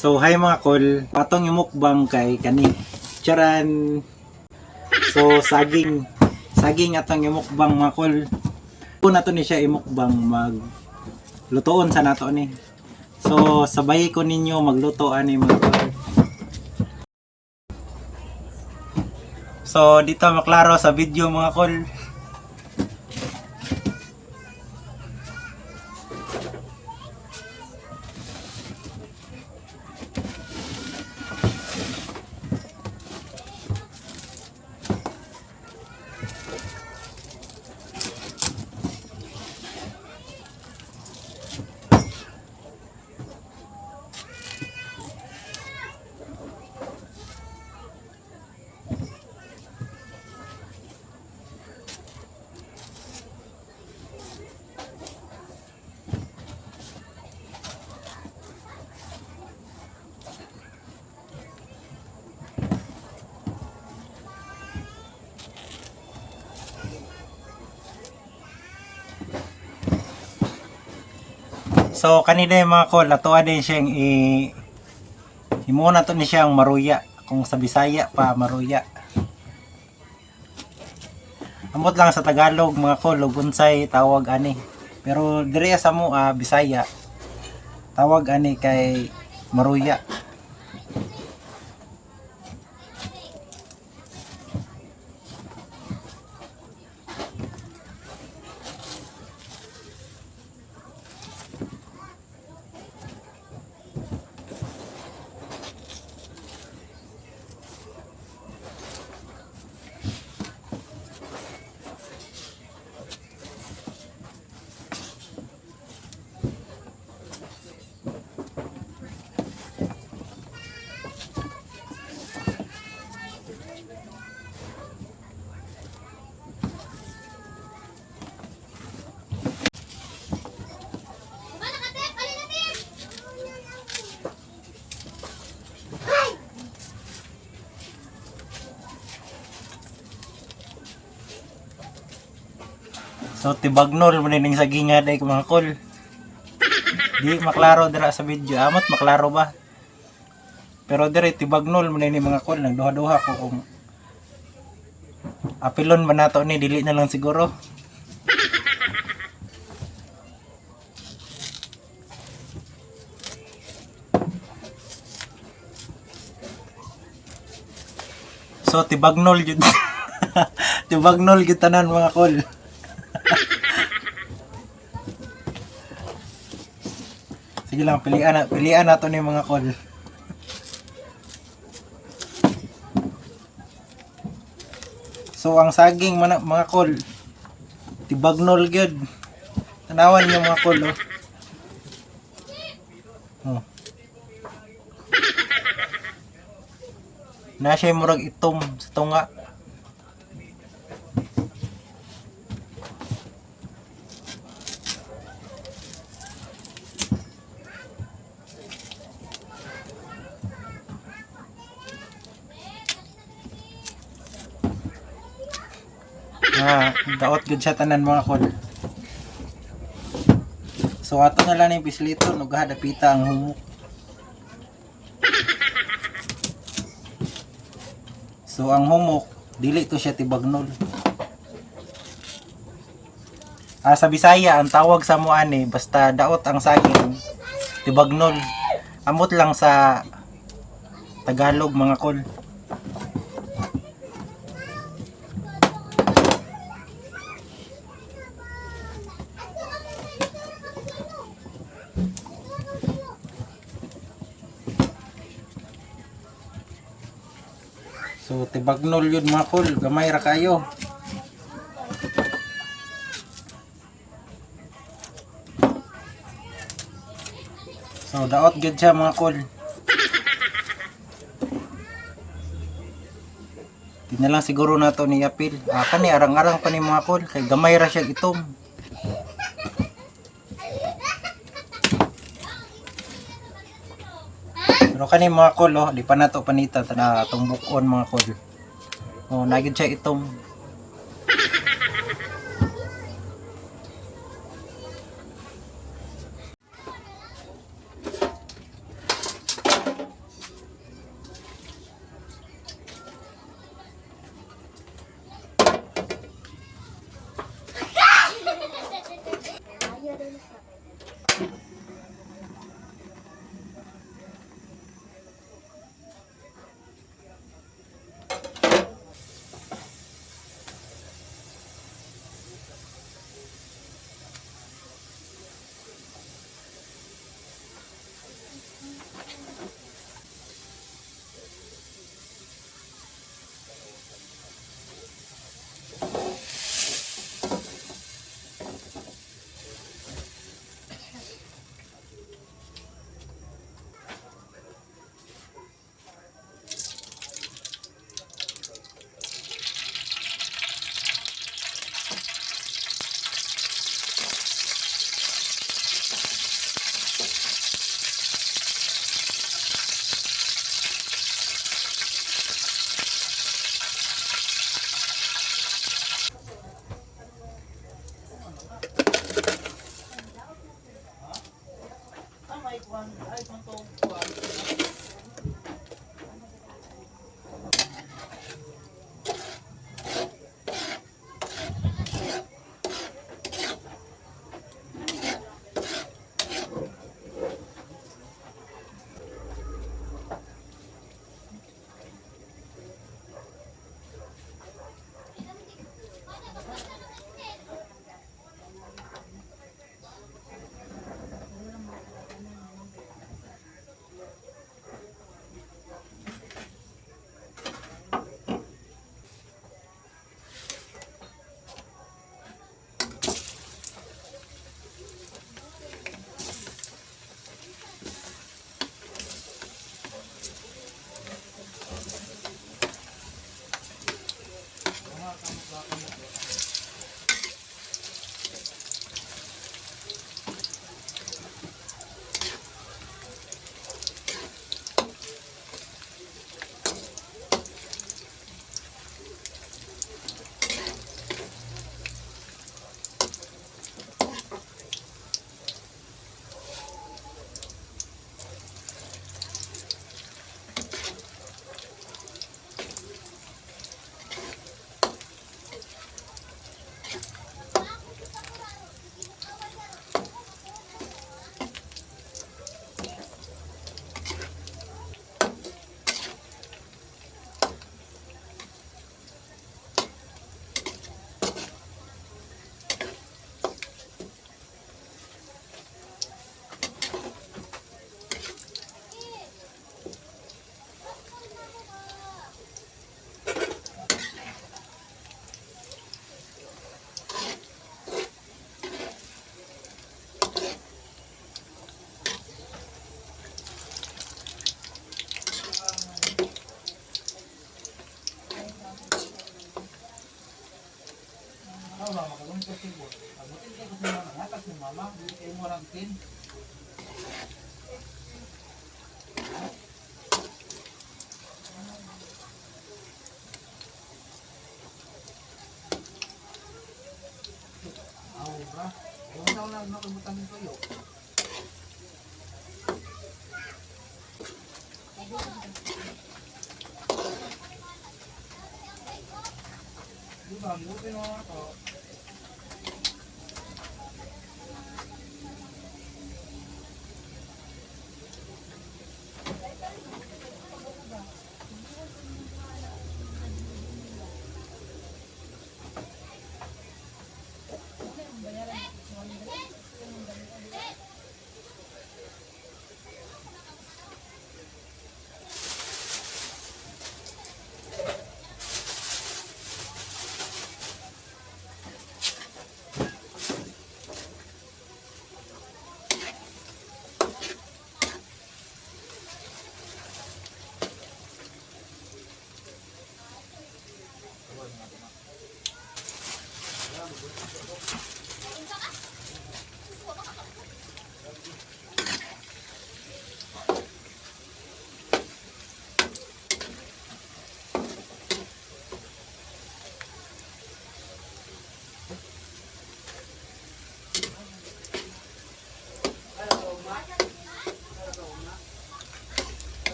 So hi mga kol, patong imukbang kay kani. Charan. So saging, saging atong imukbang mga kol. Una to ni siya imukbang mag lutoon sa nato ni. So sabay ko ninyo magluto ani mga kol. So dito maklaro sa video mga kol. So kanina yung mga kol, natuwa din siyang i himuon nato ni siyang maruya. Kung sa Bisaya pa maruya. Amot lang sa Tagalog mga kol, ug unsay tawag ani. Pero diri sa mo Bisaya tawag ani kay maruya. So tibagnol man ning saginga day mga kol. Di maklaro dira sa video. Amot maklaro ba? Pero dire tibagnol man ni mga kol, nagduha-duha ko kung apilon ba nato ni, dili na lang siguro. So tibagnol jud. Tibagnol gyud tanan mga kol. Sige lang, pilian na, pilian nato ni mga kol. So ang saging man mga kol, tibagnol gyud. Tanawan niyo mga kol oh. Oh. Na siya murag itom sa tunga. Ah, daot gyud siya tanan mga kol. So ato na lang yung pisliton ug hadapita ang humok. So ang humok dili to siya tibagnol. Ah, sa Bisaya ang tawag sa mo ani basta daot ang saging tibagnol. Amot lang sa Tagalog mga kol. So tibagnol yun mga kol, gamay ra kayo. So daot gyud siya mga kol. Di na lang siguro nato ni apil. Ah, kani arang-arang pa ni mga kol kay gamay ra siya itom. Pero kani mga kol oh, di pa nato panita tana atong bukon mga kol. Oh, nagid siya itom.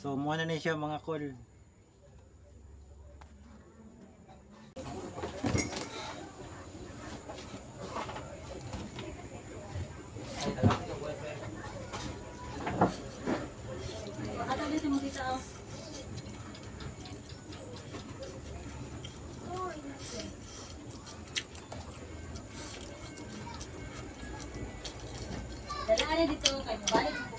So mo na ni siya, mga kol. Ato dito mo kita oh. Dala dito kay balik.